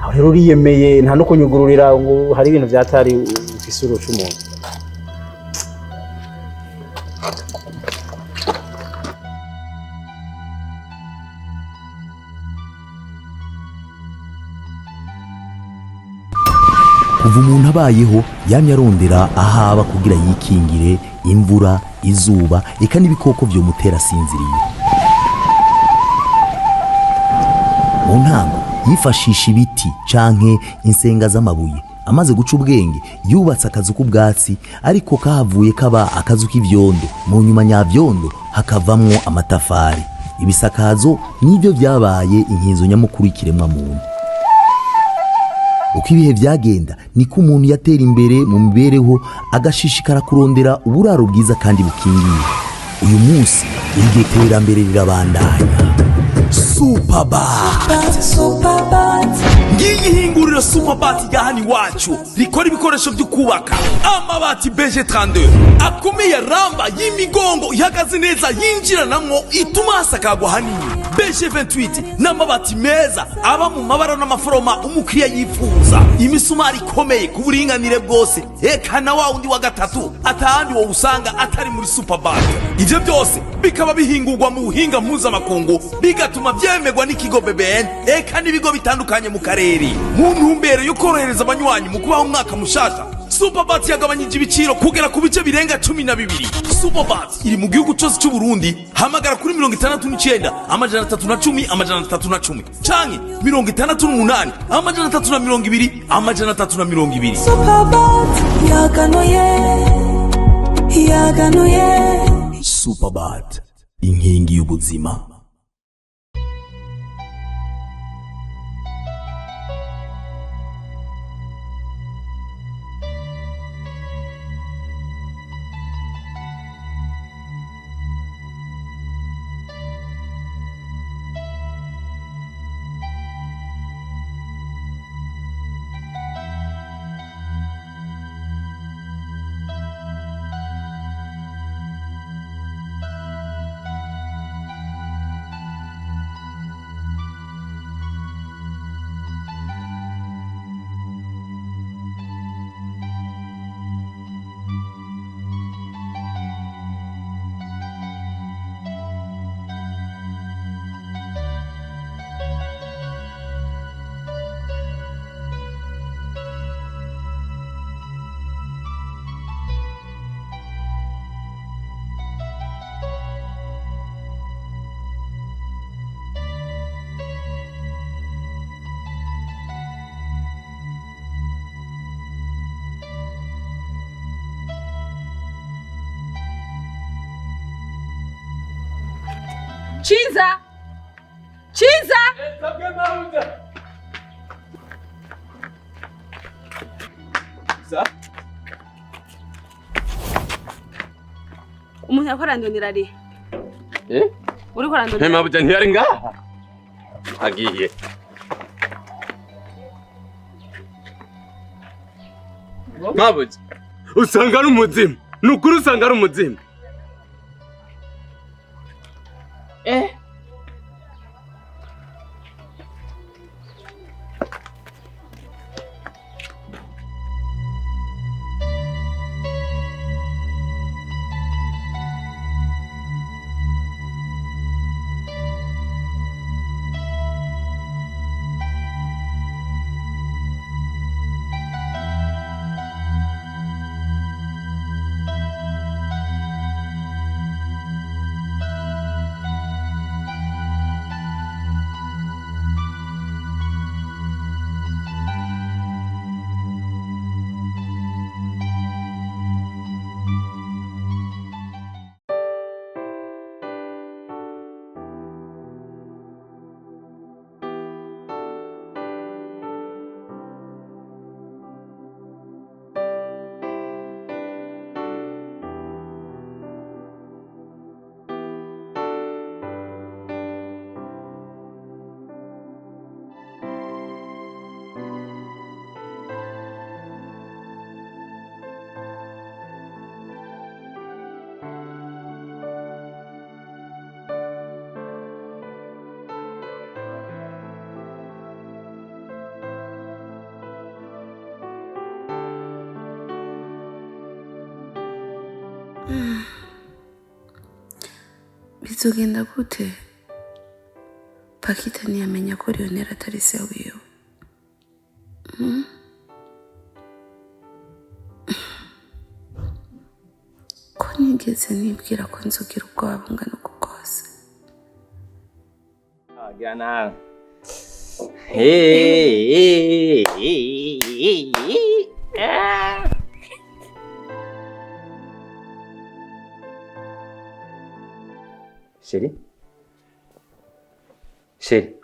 Aho rero uriyemeye nta no kunyugururira ngo hari ibintu vyatari ufise uruca umuntu. Kuva umuntu abayeho yamye arondera ahaba kugira yikingire imvura, izuba, eka n'ibikoko vyomutera asinziriye. Mu ntango yifashisha ibiti canke insenga z'amabuye. Amaze guca ubwenge yubatse akazu k'ubwatsi, ariko kahavuye kaba akazu k'ivyondo. Mu nyuma nyavyondo hakavamwo amatafari. Ibisakazo nivyo vyabaye inkinzo nyamukuru y'ikiremwa muntu. Uko ibihe vyagenda niko umuntu yatera imbere mu mibereho, agashishikara kurondera uburaro bwiza kandi bukingiye. Uyu munsi iryo terambere rirabandanya. Superbat. Ngiyi hinguriro Superbat rya hano iwacu rikora ibikoresho byo kubaka, amabati BG32 akomeye, ramba y'imigongo ihagaze neza, yinjiranamwo, ituma hasakagwa hanini. BG28 n'amabati meza aba mu mabara n'amaforoma umukiriya yifuza, imisumari ikomeye ku buringanire bwose, eka na wa wundi wa gatatu atahandi wo usanga atari muri Superbat. Ivyo byose bikaba bihingurwa mu buhinga mpuzamakungu, bigatuma vyemerwa n'ikigo BBN eka n'ibigo bitandukanye mu karere. Mu ntumbero yo korohereza abanywanyi mu kubaho umwaka mushasha, Superbat yagabanyije ibiciro kugera ku bice birenga 12. Superbat iri mu gihugu cyose cy'u Burundi. Hamagara kuri 69 310 310 canke 68 320 320. Superbat yaganuye, yaganuye. Superbat, inkingi y'ubuzima. Chiza! Chiza! Umuntu yariko arandondera ari? Eh? Uriko arandondera? Mabuja ntiyari ngaha. Agiye. Mabuja, usanga ari umuzimu. Ni ukuri usanga ari umuzimu. Eh. Bizogenda gute Pakita ntiyamenya ko Lionel atari se wiwe? Mm? Ko nigeze nibwira ko nzogira ubwoba bungana uku kose? Gira nawe. Hey, hey, hey, hey. Ah. Chérie? Chérie?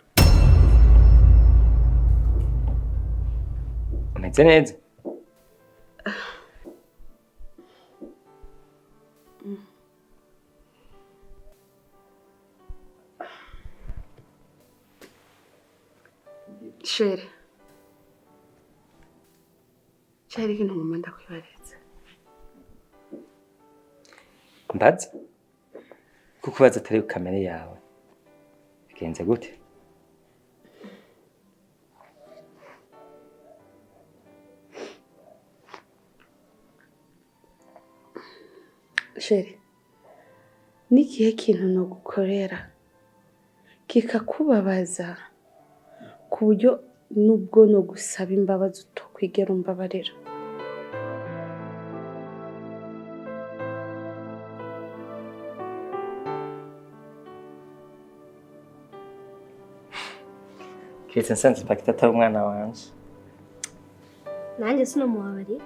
Umeze neza? Chéri, cyari ikintu nguma ndakwibaritse. Mbaza? Kukubaza atari kamere yawe. Bigenze gute? Chéri, n'ikihe kintu nogukorera kikakubabaza ku buryo nubwo no gusaba imbabazi utokwigera umbabarira? Kiretse nsanze Pakita atari umwana wanje. Nanjye sinamubabarira.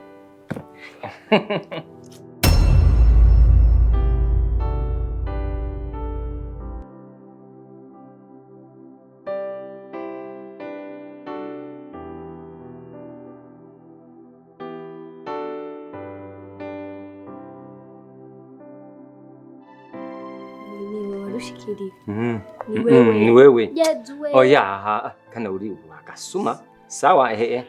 Ni wewe warushikiriye. Ni wewe. Ni wewe. Yezu we. Oya, aha, kana uri agasuma. Sawa ehe.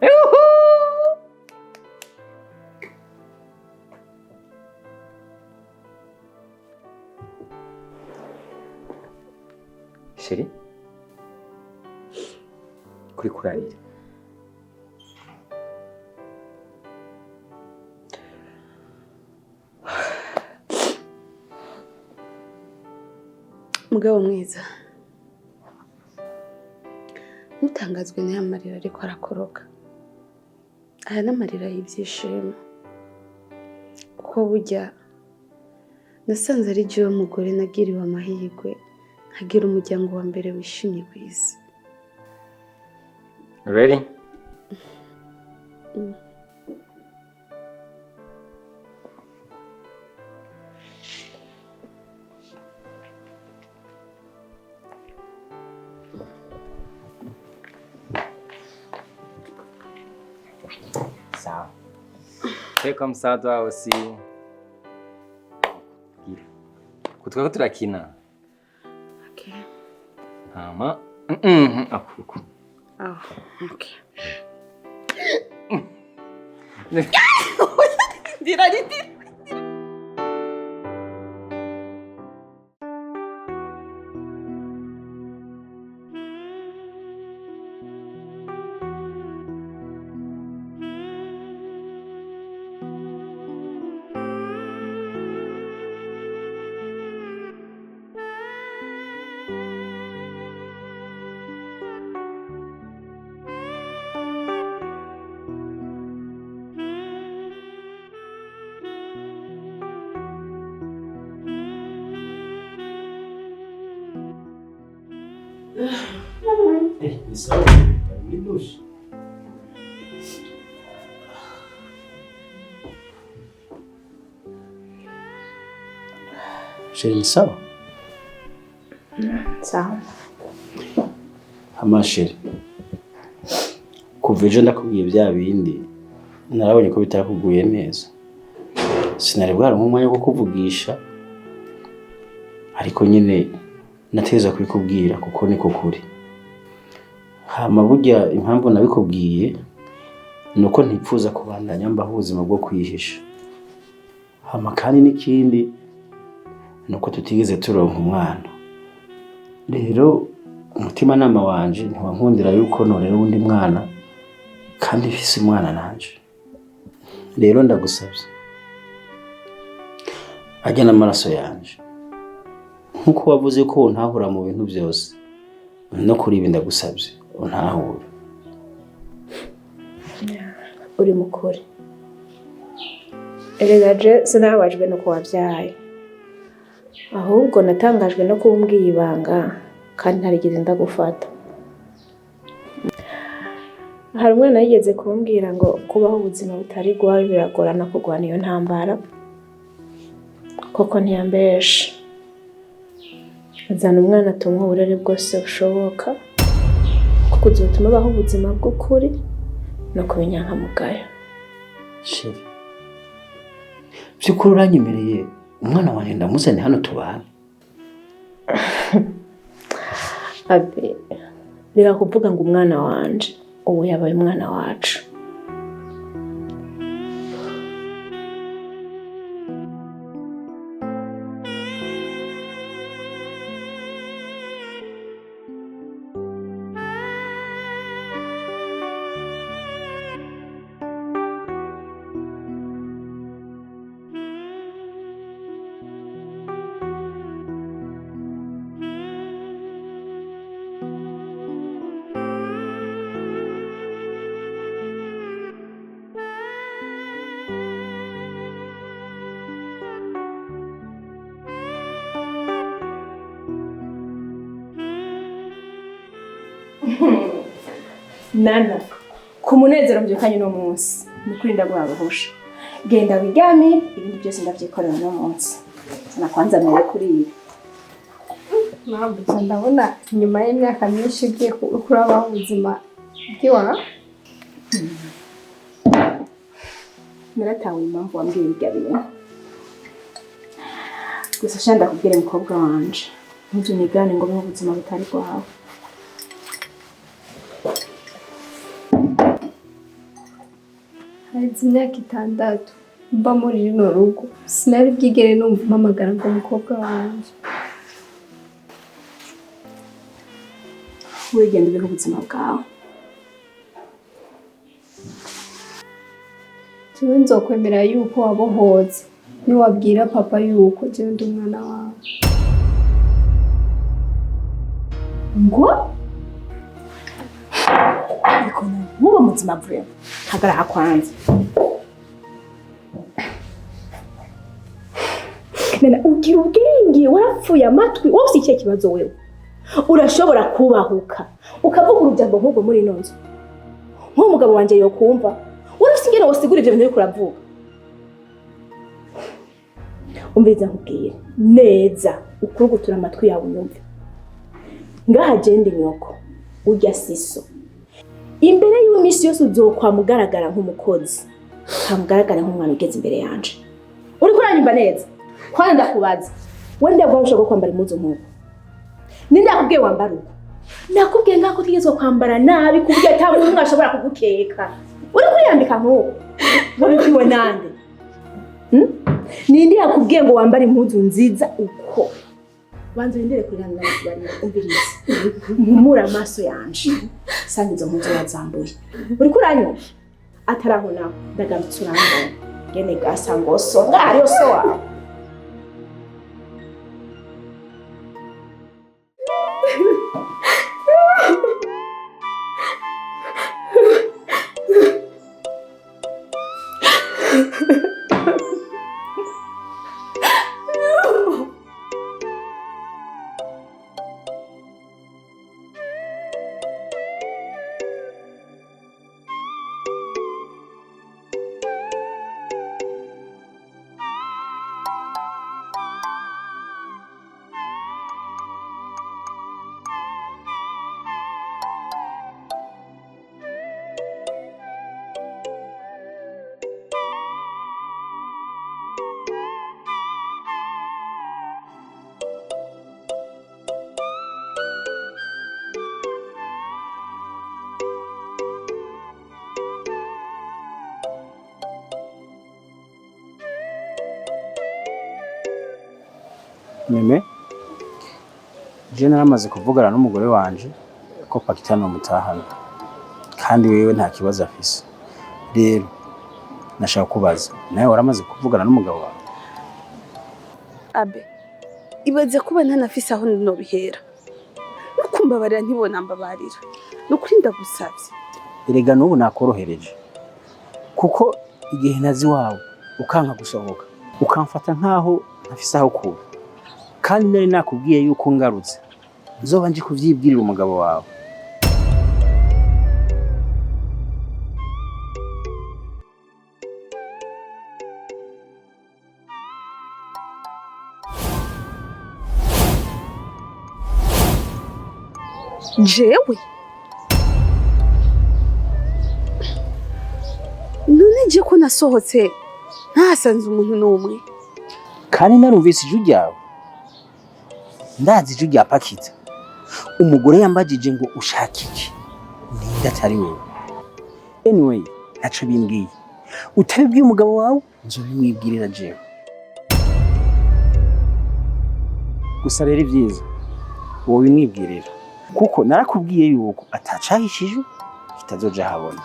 Yuhu! Chérie? Kuri kurarira. Mugabo mwiza, ntutangazwe n'aya marira ariko arakoroka. Aya ni amarira y'ibyishimo, kuko burya nasanze ari jyewe mugore nagiriwe amahirwe nkagira umuryango wa mbere wishimye ku isi. Ready? Mm. Sawa. Fais comme ça toi aussi. Kutwako turakina. Okay. Hama. Akuku. Oh, okay. Ndira ndira. Ni sawa, muri douche. Chérie, ni sawa? Sawa. Hama chérie, kuva ejo ndakubwiye bya bindi, narabonye ko bitakuguye neza. Sinari bwaronka umwanya wo kukuvugisha, ariko nyine nateza kubikubwira kuko niko kuri. Hama burya impamvu nabikubwiye nuko ntipfuza kubandanya mbaho ubuzima bwo kwihisha. Hama kandi n'ikindi nuko tutigeze turonka umwana. Rero umutimanama wanje ntiwankundira yuko norera uwundi mwana kandi mfise umwana nanje. Rero ndagusabye, ajya n'amaraso yanje, nkuko wavuze ko untahura mu bintu byose, no kuri ibi ndagusabye untahure. Uri mukuri. Erega je sinababajwe nuko wabyaye, ahubwo natangajwe no kuba umbwiye ibanga kandi ntarigeze ndagufata. Hari umwana yigeze kumbwira ngo kubaho ubuzima butari guhawe biragorana kurwana iyo ntambara, koko ntiyambeshe. Azana umwana tumuha uburere bwose bushoboka, kuko uzotuma abaho ubuzima bw'ukuri no kuba inyankamugayo. Chérie, by'ukuri uranyemereye umwana wanjye ndamuzane hano tubane? Abe, reka kuvuga ngo umwana wanje, ubu yabaye umwana wacu. Nana, ku munezero mbyukanye uno munsi, ni ukuri ndaguha ruhusha. Genda wiryamire, ibindi byose ndavyikorera uno munsi. Sinakwanza mere kuri ibi. Mwambutse, ndabona nyuma y'imyaka myinshi ugiye kurabaho ubuzima bw'iwawe. Naratawe impamvu wambwiye ibyo bintu. Gusa sha ndakubwira mukobwa wanje, ntuzunigane ngo ubeho ubuzima butari bwawe. Haheze imyaka 6 mba muri runo rugo, sinari bwigere numva umpamagara ngo umukobwa wanje. Wigenda ubeho ubuzima bwawe. Jewe nzokwemera yuko wabohotse niwabwira papa yuko jewe ndi umwana wawe. Ngo? Ariko ntuba muzima vuba. Hagarara kwanza. Nana, ugira ubwenge, warapfuye amatwi, wowe ufite ikihe kibazo wewe? Urashobora kubahuka ukavuga urujambo nk'ubwo muri ino nzu, nk'umugabo wanje yokumva. Urafite ingene wosigura ivyo bintu uriko uravuga? Umviriza nkubwire neza, ukurugutura amatwi yawe unyumve. Ngaha je ndi nyoko, urya siso. Imbere y'imisi yose uzokwamugaragara nk'umukozi, ntamugaragara nk'umwana ugeze imbere yanje. Uriko uranyumva neza? Kwanza ndakubaza, we ndaguha ushobora kwambara impuzu nk'uko? Ninde yakubwiye wambara uko? Nakubwiye ngako utigezwe kwambara nabi ku buryo ata muntu n'umwe ashobora kugukeka. Uriko uriyambika nk'uko? Wabibwiwe nande? Ninde yakubwiye ngo wambare impuzu nziza uko? Banza urindire kurira ndakubarira, umvirize. Mpumure amaso yanje. Sanga izo mpuzu wazambuye. Uriko uranyumva? Ataraho naho ndagarutse urambona. Ngene gasa ngo so, ngaho so wawe. Meme, je naramaze kuvugana n'umugore wanje ko Pakitano mutahana, kandi wewe nta kibazo afise. Rero Nashaka kubaza, nawe waramaze kuvugana n'umugabo wawe? Abe, ibaze kuba ntanafise aho nobihera. No kumbabarira ntibona mbabarira. Nukuri ndagusavye. Erega n'ubu nakorohereje, kuko igihe nazi wawe ukanka gusohoka, ukamfata nkaho ntafise aho kuba, kandi nari nakubwiye yuko ngarutse nzoba nje kuvyibwirira umugabo wawe. Jewe none je ko nasohotse ntahasanze umuntu n'umwe? Kandi narumvise ijwi ryawe, ndazi ijwi rya Pakita. Umugore yambajije ngo ushaka iki, ninde atari wewe? Anyway, ntaco bimbwiye. Utabibwiye umugabo wawe nzobimwibwirira jewe. Gusa rero ibyiza wobimwibwirira, kuko narakubwiye yuko atacahishije kitazoja habona.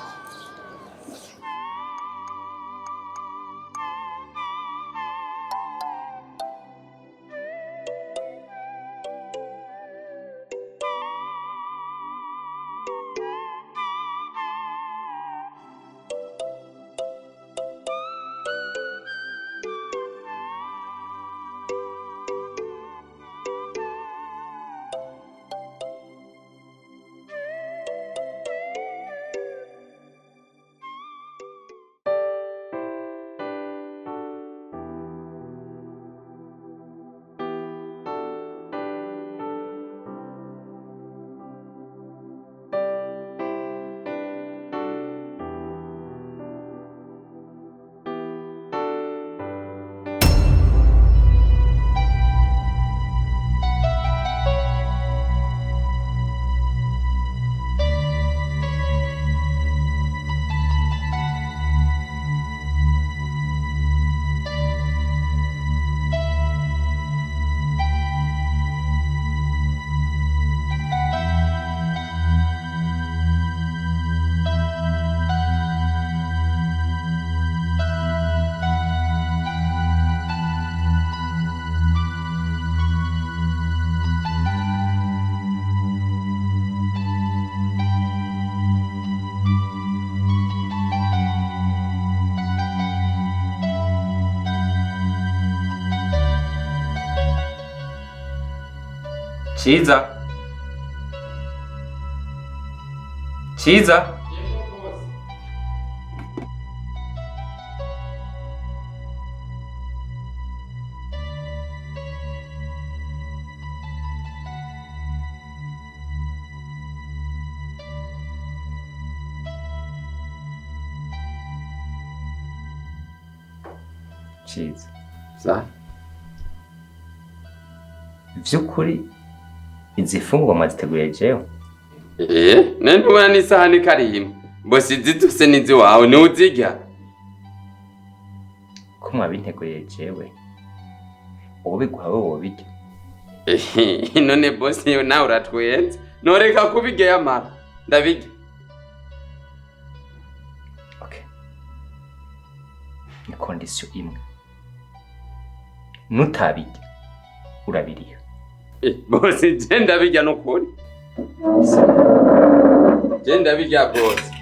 Ciza. Ciza. Ciza. Sa? Vyukuri izi fungurwa mwaziteguye jewe? None ntubona n'isahani karimo. Bosi izi n'izi wawe niwe uzirya. Ko mwabinteguriye jewe, uwo biguha wowe wobirya? None bosi yo nawe uratwenze. Noreka kubirya yamara. Ndabirya. Okay. Ni kondisiyo imwe. Nutabirya urabiriha. Bosi je ndabirya nukuri. Je ndabirya bosi.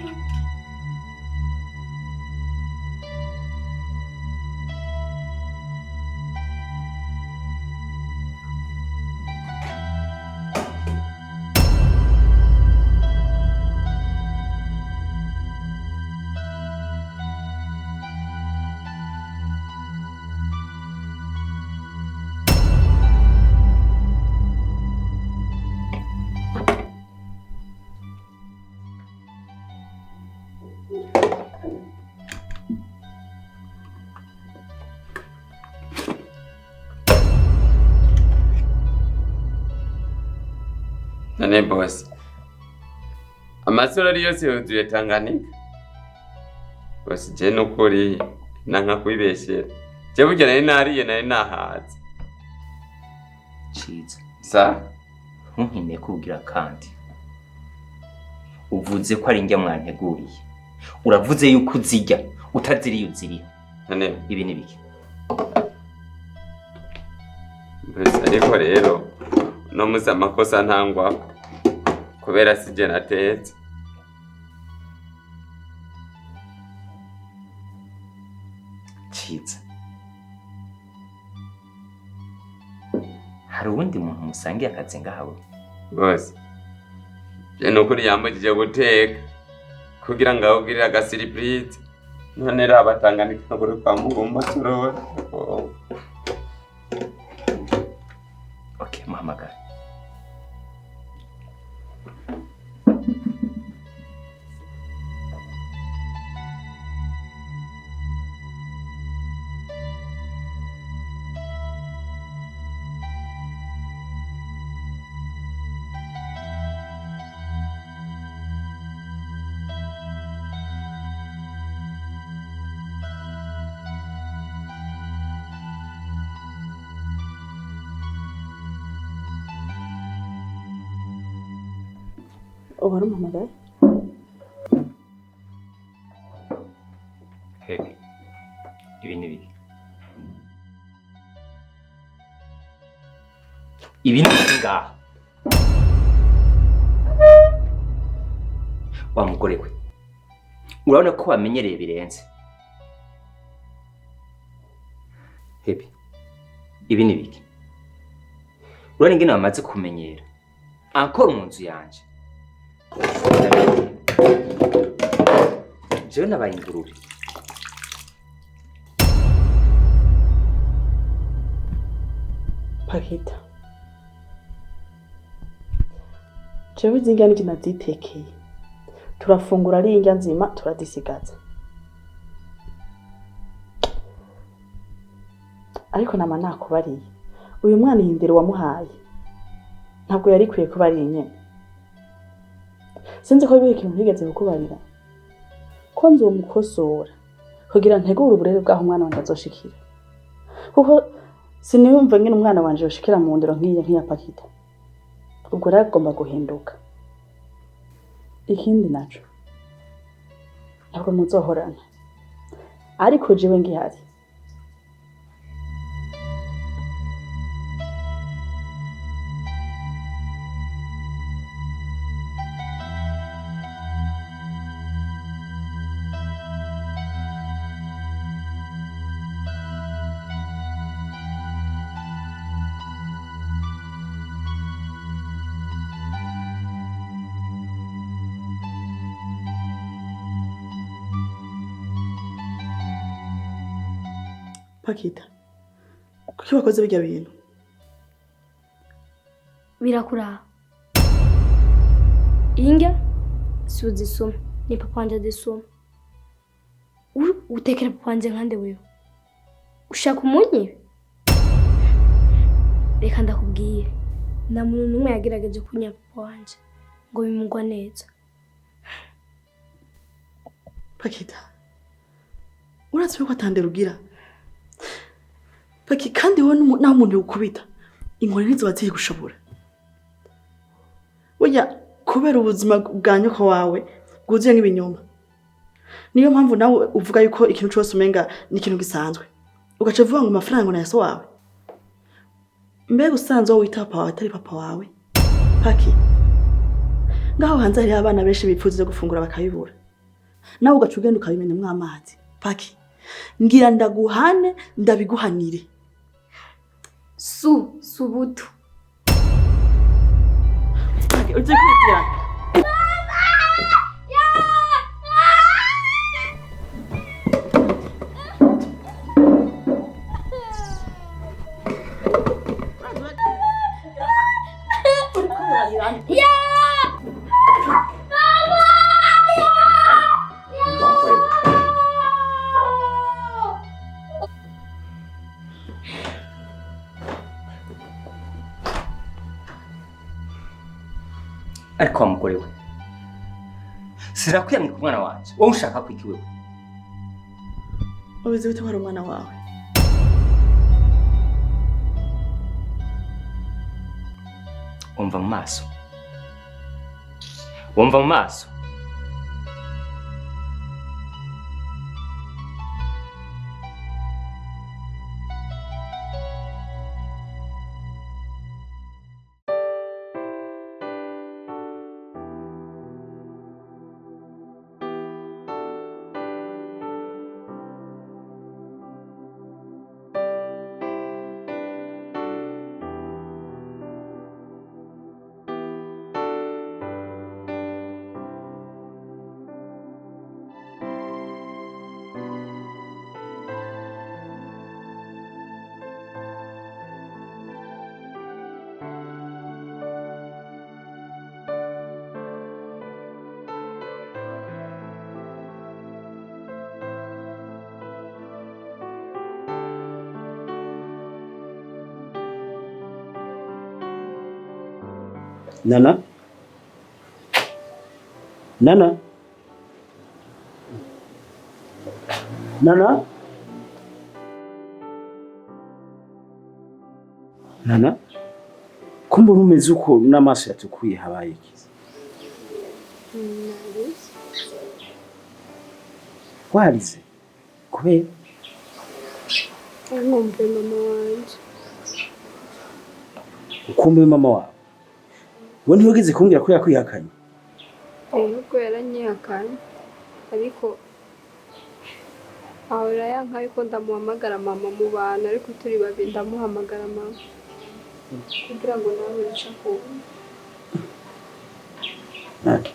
None bosi, amasorori yose yuzuye Tanganyika. Bosi je nukuri nanka kwibeshera. Je burya nari nariye nari nahaze. Ciza. Sa? Ntunkine kugira kandi. Uvuze ko ari njya mwanteguriye. Uravuze yuko uzirya. Utaziriye uziriye. None ibi ni biki? Mbese ariko rero no muzi amakosa ntangwako kubera sije natetse. Ciza. Hari uwundi muntu musangiye akazi ngahawe? Bose. Je nukuri yambujije guteka kugira ngo awugirire agasiripurize. None rero abatanganika kuri kwa mugomba turore. Okay, muhamagare. Uhora umuhamagaye? Hehe. Ibi ni biki? Ibi ni biki ngaha? Wa mugore we, urabona ko wamenyereye birenze. Hehe. Ibi ni biki? Urabona ingene wamaze kumenyera ankora mu nzu yanje. Jewe nabaye ingurube. Pakita, jewe izi ndya nije nazitekeye. Turafungura ari indya nzima turazisigaza. Ariko nama nakubariye, uyu mwana iyi ndero wamuhaye ntabwo yari ikwiye kuba ari nyene. Sinzi ko biba ikintu ntigeze kukubarira ko nzomukosora kugira ntegure uburere bw'aho umwana wanje azoshikira, kuko siniyumva ngene umwana wanje yoshikira mu ndero nk'iyi nk'iya Pakita. Ubwo rero agomba guhinduka. Ikindi naco, ntabwo muzohorana, ariko jewe ngihari. Pakita, kuki wakoze birya bintu? Birakuraba. Indya si uzisoma, ni papa wanje azisoma. Utekera papa wanje nkande wewe? Ushaka umunyibe? Reka ndakubwire, nta muntu n'umwe yagerageje kunya papa wanje ngo bimugwa neza. Pakita, uratse yuko atandera ugira? Paki, kandi wowe naho umuntu yokubita inkoni ntizoba ziri gushobora. Burya kubera ubuzima bwa nyoko wawe bwuzuye nk'ibinyoma, niyo mpamvu nawe uvuga yuko ikintu cose umenga ni ikintu gisanzwe, ugaca uvuga ngo amafaranga na so wawe. Mbega usanzwe wowe wita papa wawe atari papa wawe? Paki, ngaho hanze hariho abana benshi bipfuza gufungura bakabibura, nawe ugaca ugenda ukabimenamwo amazi. Paki, ngira ndaguhane ndabiguhanire. Su subutu. Paki, uzi kwibwira. Ariko wa mugore we, sirakwiyamika umwana wanje. Wowe ushaka kwiki wewe? Ubizi bite ko ari umwana wawe? Wumva mu maso, wumva mu maso. Nana, Nana, Nana, Nana, ko mbona umeze uko n'amaso yatukuye, habaye iki? Narize. Warize kubera? Nkumbuye mama wanje. Ukumbuye mama wawe? We ntiwigeze kumbwira ko yakwihakanye. Ahubwo yaranyihakanye, ariko ahora yanka yuko ndamuhamagara mama mu bantu, ariko turi babiri ndamuhamagara mama kugira ngo nawe wice kumva. Okay.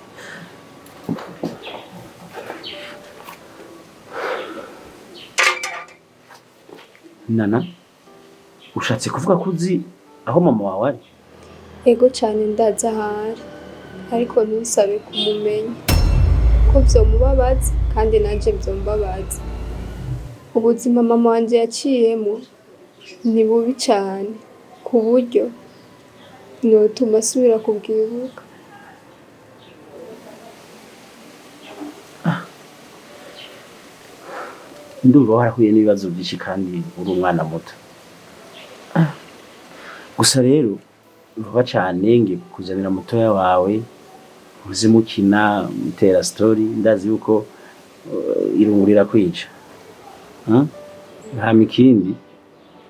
Nana, ushatse kuvuga ko uzi aho mama wawe ari? Ego cyane, ndazi ahari, ariko ntusabe kumumenya ko vyomubabaza kandi nanje vyombabaza. Ubuzima mama wanje yaciyemo ni bubi cyane ku buryo notuma asubira kubwibuka. Ndumva warahuye n'ibibazo byinshi kandi uri umwana muto. Gusa rero vuba cyane ngiye kukuzanira mutoya wawe, muze mukina mutera story. Ndazi yuko irungu rirakwica. Hama ikindi,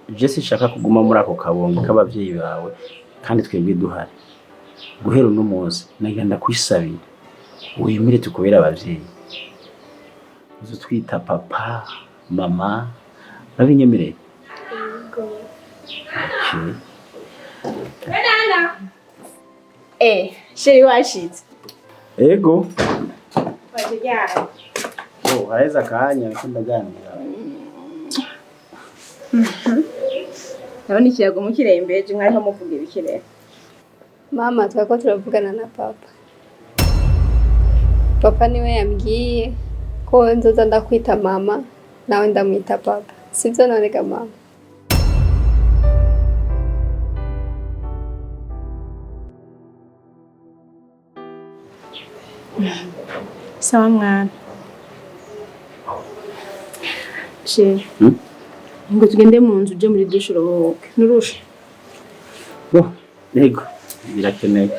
je sinshaka kuguma muri ako kabongo k'abavyeyi bawe kandi twebwe duhari. Guhera uno munsi nagira ndakwisabira wemere tukubere abavyeyi, uze twita papa, mama. Urabinyemereye? Okay. Eh, chéri, washitse? Ego. Waje ryari? Oh, haraheze akanya ariko ndaganira. Ndabona ikiyago mukirembeje, mwariho muvuga ibikirere. Mama, twariko turavugana na papa. Papa niwe yambwiye ko nzoza ndakwita mama, nawe ndamwita papa. Sivyo none ga mama? Sawa mwana. Chéri. Ngo tugende mu nzu, uje muri douche uruhuke. Nurushe. Bo, ego, birakenewe.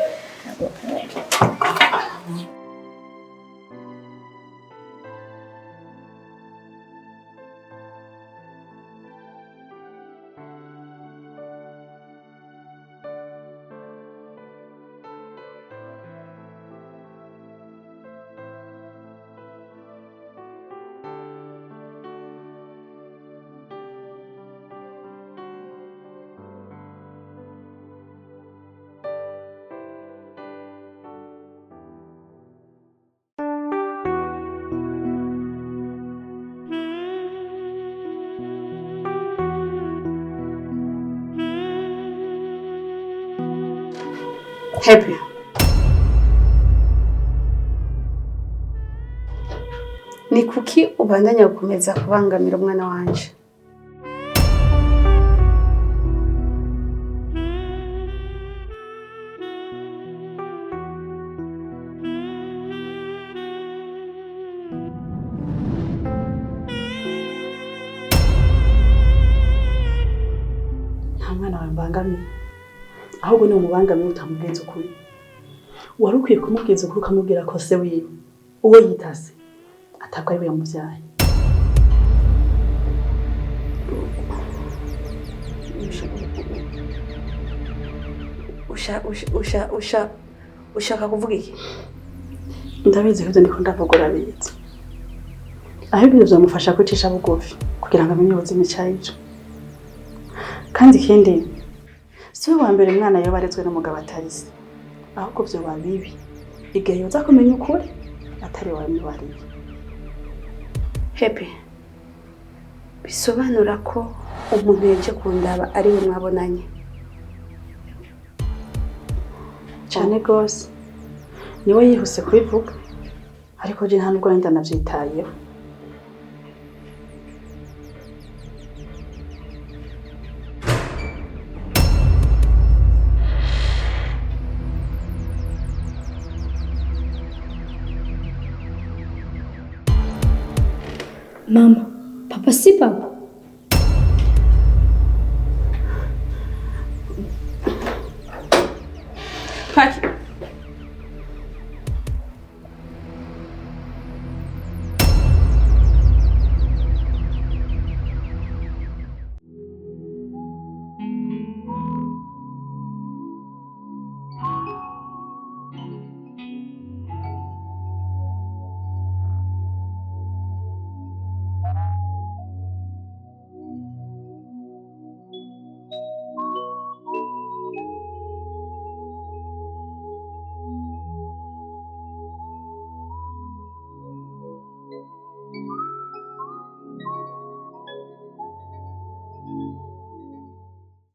Happy, ni kuki ubandanya gukomeza kubangamira umwana wanje? Nta mwana wawe mbangamiye. Ahubwo ni umubangamiye utamubwiza ukuri. Wari ukwiye kumubwiza ukuri, ukamubwira ko se wiwe, uwo yitase, atabwo ari we yamubyaye. Usha usha usha usha ushaka kuvuga iki? Ndabizi ko ibyo ndiko ndavuga urabizi. Ahubwo ibyo byamufasha kwicisha bugufi kugira ngo amenye ubuzima icyo ari cyo. Kandi ikindi, si we wa mbere umwana yoba arezwe n'umugabo atari se. Ahubwo vyoba bibi igihe yoza kumenya ukuri atari we wabimubariye. Happy, bisobanura ko umuntu yaje kundaba ari we mwabonanye? Cyane rwose, niwe yihuse kubivuga, ariko je nta nubwo nari ndanavyitayeho. Mama, papa si papa.